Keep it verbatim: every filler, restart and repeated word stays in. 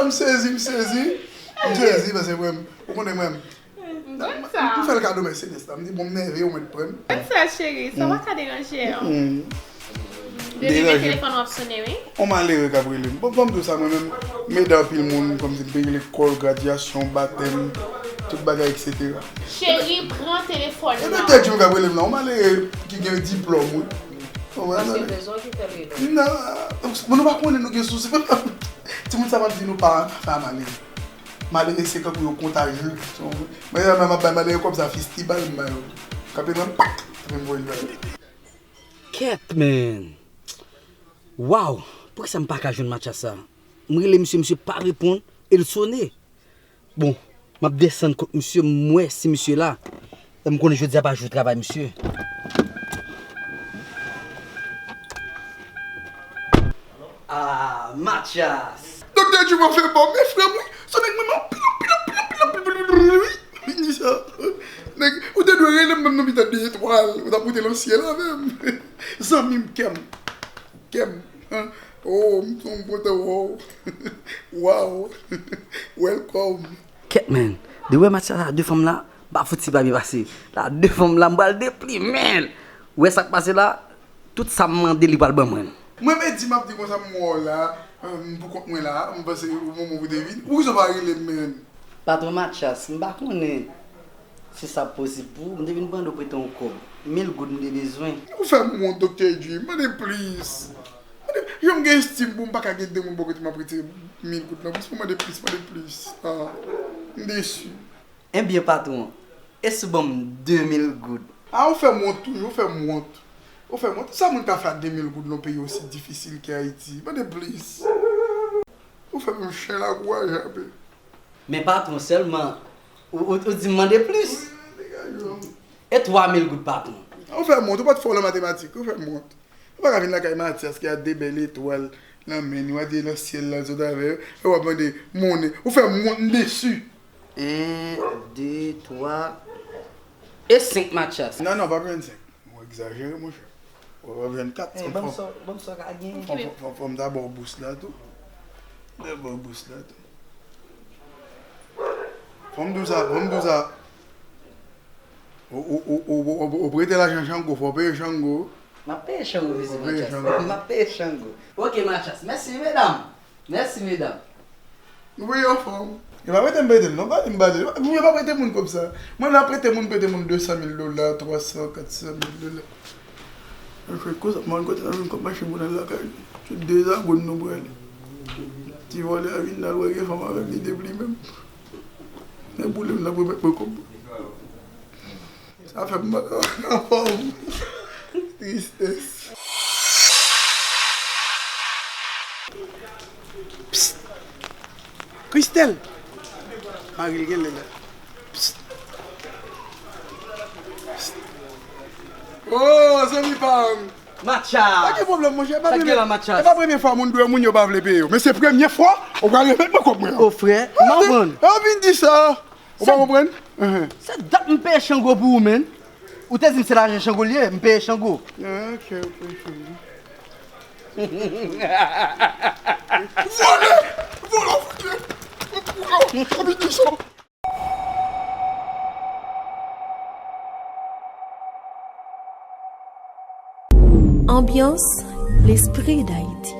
M sezi, m sezi. M sezi, paske mwen, ou konnen mwen. M fè l kado Mercedes la. M di, bon, m nève, ou mèt pran m. Gad sa, cheri, sa pa ka deranje w. Depi gen telefòn w ap sonnen, wi. On malere k ap rele m. Bon, ban m di w sa, mwen menm, m ede anpil moun, kòmsi m te rele kòl, gradyasyon, batèm, tout bagay, et cetera. Cheri, pran telefòn nan. E nan tèt yo k ap rele m la, on malere ki gen diplòm, wi. Paske bezwen ki fè l rele. Non, moun nou pa konnen nou gen sousi. Timoun sa m ap di nou pa fè a malere. Malere se kankou yo kontajye. Mwen menm ap bay malere kòb sa, fistibal m ba yo. Kanpe nan pak, epi m voye l ba yo. Kèt, man. Waw, poukisa m pa ka jwenn Mathias sa? M rele misye, misye pa reponn, e l sone. Bon, m ap desann kot misye, m wè si misye la. E m konnen jodi a pa jou travay misye. Ah, Mathias! Doktè Djuma fè bò, men frè m, wi. Se nèg mwen anpil, anpil, anpil, anpil, anpil, anpil, wi. Li di sa. Nèg, ou te dwe rele m menm nan mitan de etwal. Ou t ap moute nan syèl avè m. Zanmi m, kè m. Kè m. Hein? Oh, m, m kontan, wow. Wow. Welcome. Kèt, man. De wè Mathias a de fanm la, m pa fouti pa byen pase. La de fanm la, m pral deplimen l. Ou wè sa k pase la? Tout sa m mande, li pral ban mwen l. Mwen, Medi, m ap di konsa, m wè w la, m pou kont mwen la, m panse ou bon moun pou te vin. Poukisa w pa rele m, man? Patwon Mathias, m pa konnen si sa posib pou ou, m te vin mande w prete yon kòb. Mil goud m te bezwen. Ou fè m wont, Doktè Djim, mande plis. Mande, jan m gen estim pou ou, m pa ka gen de moun bò kote m ap retire mil goud nan bous mwen, mande plis, mande plis. Ah, m desi. Ebyen, patwon, e si w ban m de mil goud? Ah, ou fè m wont tou, wi, ou fè m wont. Ou fè m wont. Sa moun ka fè ak de mil goud nan yon peyi osi difisil ke Ayiti? Mande plis. Ou fè m chen la kouraje ape. Men patwon, sèlman, ou, ou, ou di m mande plis. Wi, degaj ou. E twa mil goud, patwon? Ou fè m wont, ou pa t fò nan matematik, ou fè m wont. Ou pa ka vin lakay Mathias ki a de bèl etwal nan men li, w a di nan syèl la, l sot avè yo, e w ap mande monnen. Ou fè m wont, m desi. En, de, twa, e senk, Mathias. Non, non, pa jwenn senk. Ou egzajere, monchè. Ou pa jwenn kat. Eh, ban m sa, ban m sa w ka genyen. Fò, fò, fò, fò m ta ba w bous la tou. M ta ba w bous la tou. Fò m di w sa, fò m di w sa. Ou, ou, ou, ou, ou, ou prete lajan Chango, fò w peye Chango. M ap peye Chango vizit Mathias. Fò w peye Chango. M ap peye Chango. Ok, Mathias. Mèsi, medam. Mèsi, medam. Nou peye anfòm. Yo pa prete m, prete m, non, pa di m pale. Yo pa prete moun kòb sa. Mwen la prete moun, prete moun de san mil dola, twa san, kat san mil dola. Mwen fè koze, mwen kote nan vin kòb mache pou nan lakay. Se dezabone nou prale. Ti vòlè a vin la, l wè gen fanm avè l, li deplimen m. Nan boule m nan pou mèt mwen kòb. Sa fè m mal anfòm. Tristès. Psst! Christelle! Mari l genlè la. Psst! Psst! Oh, zanmi pa m! Mathias! Pa gen pwoblèm, monchè. E pa premye, e pa premye fwa moun dwe moun yo pa vle peye yo. Men se premye fwa ou pral remèt mwen kòb mwen an. O frè, m pa konprann. Ou vin di sa. Ou pa konprann? Se dat m peye Chango pou ou, menn. Ou te di m se lajan Chango l ye, m peye Chango. Ah, ok, ok, ok. Vòlè! Vòlè, fouke! Vòlè, fouke! Anbyans, lespri Dayiti.